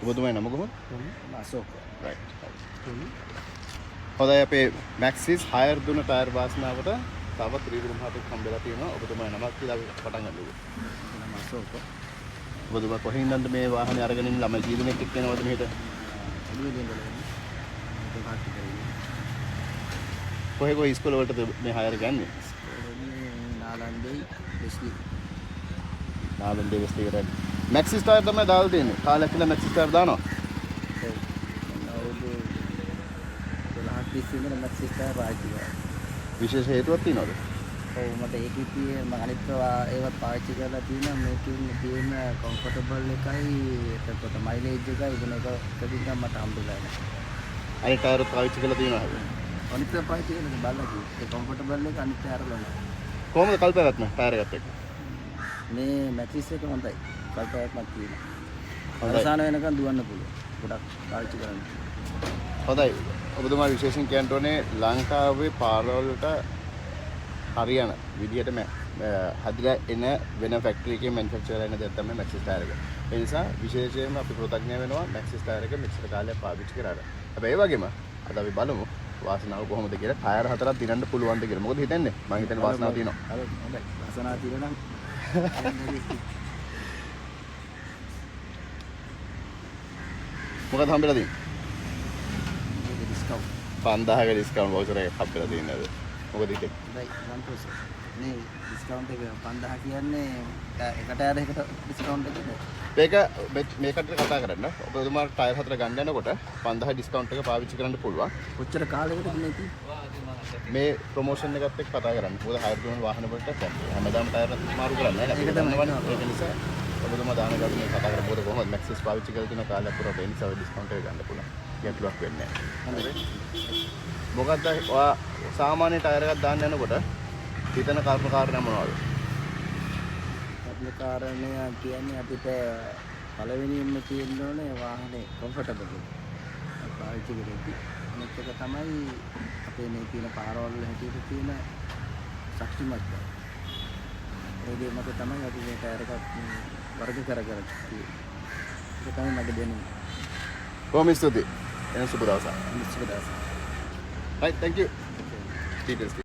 ඔබතුමාගේ නම කොහොමද? අශෝක. රයිට්. හොඳයි, අපේ මැක්සිස් හයර් දුන්න ටයර් වාසනාවට තවත් ත්‍රිවිධ මහතෙක් හම්බෙලා තියෙනවා. ඔබතුමාගේ නමක් කියලා අපි පටන් ගන්නකො. නම අශෝක. ඔබතුමා කොහෙන් ඉඳන්ද මේ වාහනේ අරගෙන ඉන්නේ? ළමයි කී දෙනෙක් එක්ක එනවද මෙහෙට? ඔළුවේ දෙන්න ඕනේ. ඒක පාටි කරගෙන. කොහේ කොහේ ඉස්කෝල වලටද මේ හයර් ගන්නේ? ඉස්කෝලේ නාලන්දේ වෙස්ලි. නාලන්දේ වෙස්ලි එකට. මැක්සිස් ටයර් තමයි දාලා තියෙන්නේ. කාලයක් ඉඳලා මැක්සිස් ටයර් දානවා. ඔව්. මම අවුරුදු 12ක් තිස්සේ ඉඳලා මැක්සිස් ටයර් පාවිච්චි කරා. විශේෂ හේතුවක් තියෙනවද? ඔව්, මට ඒකේ තියෙන මම අනිත් ඒවත් පාවිච්චි කරලා තියෙනවා. මේකෙන් තියෙන කම්ෆර්ටබල් එකයි එතකොට මයිලේජ් එකයි වෙන එකකින් නම් මට හම්බෙලා නැහැ. අනිත් ටයර් පාවිච්චි කරලා තියෙනවා හැබැයි. අනිත් ඒවා පාවිච්චි කරලා බලලා කිව්වේ. ඒ කම්ෆර්ටබල් එක අනිත් ටයර් වල නැහැ. කොහොමද කල් පැවැත්ම ටයර් එකත් එක්ක? මේ මැක්සිස් එක හොඳයි. කල් පැවැත්මක් තියෙනවා. හොඳයි. අවසාන වෙනකන් දුවන්න පුළුවන්. ගොඩක් පාවිච්චි කරන්න. හොඳයි. ඔබතුමා විශේෂයෙන් කියන්න ඕනේ ලංකාවේ පාරවල් වලට හරියන විදිහටම හදිලා එන වෙන ෆැක්ටරි එකේ මැනුෆැක්චර් වෙන දෙයක් තමයි මැක්සිස් ටයර් එක. ඒ නිසා විශේෂයෙන්ම අපි කෘතඥ වෙනවා මැක්සිස් ටයර් එක මෙච්චර කාලයක් පාවිච්චි කරාට. හැබැයි ඒ වගේම අද අපි බලමු වාසනාව කොහොමද කියලා, ටයර් හතරක් දිනන්න පුළුවන්ද කියලා. මොකද හිතන්නේ? මං හිතන්නේ වාසනාව තියෙනවා. හොඳයි. වාසනාව තියෙනවා නම් මොකද හම්බෙලා තියෙන්නේ? මේක ඩිස්කවුන්ට්. 5000ක ඩිස්කවුන්ට් වවුචර් එකක් හම්බෙලා තියෙන්නේ අද. මොකද හිතෙන්නේ? හොඳයි, සන්තෝෂයි. මේ ඩිස්කවුන්ට් එක 5000 කියන්නේ එක ටයර් එකකට ඩිස්කවුන්ට් එකද? මේක මේකට කතා කරන්න. ඔබතුමා ටයර් හතර ගන්න යනකොට 5000 ඩිස්කවුන්ට් එක පාවිච්චි කරන්න පුළුවන්. කොච්චර කාලයකටද මේ තියෙන්නේ? මේ ප්‍රොමෝෂන් එකත් එක්ක කතා කරන්න. මොකද හයර් දුවන වාහන වලට දැන් හැමදාම ටයර් මාරු කරන්නේ නැහැ. ඒක තමයි. දන්නවනේ. ඒක නිසා ඔබතුමා දාන ගාන මේ කතා කරලා මොකද කොහොමද මැක්සිස් පාවිච්චි කරලා තියෙන කාලයක් පුරා ඒ නිසා ඔය ඩිස්කවුන්ට් එක ගන්න පුළුවන්. ගැටලුවක් වෙන්නේ නැහැ. හොඳයි. මොකද්ද ඔයා සාමාන්‍ය ටයර් එකක් දාන්න යනකොට හිතන කර්ම කාරණා මොනවද? කර්ම කාරණය කියන්නේ අපිට පළවෙනියෙන්ම තියෙන්න ඕනේ වාහනේ කම්ෆර්ටබල් එක. පාවිච්චි කරද්දි. අනිත් එක තමයි අපේ මේ තියෙන පාරවල් වල හැටියට තියෙන ශක්තිමත් බව. ඒ දේ මත තමයි අපි මේ ටයර් එකක් වර්ග කර කර තියෙන්නේ. ඒක තමයි මගේ දැනුම. බොහොම ස්තුතියි. එහෙනම් සුබ දවසක්. සුබ දවසක්. Right, thank you. Details.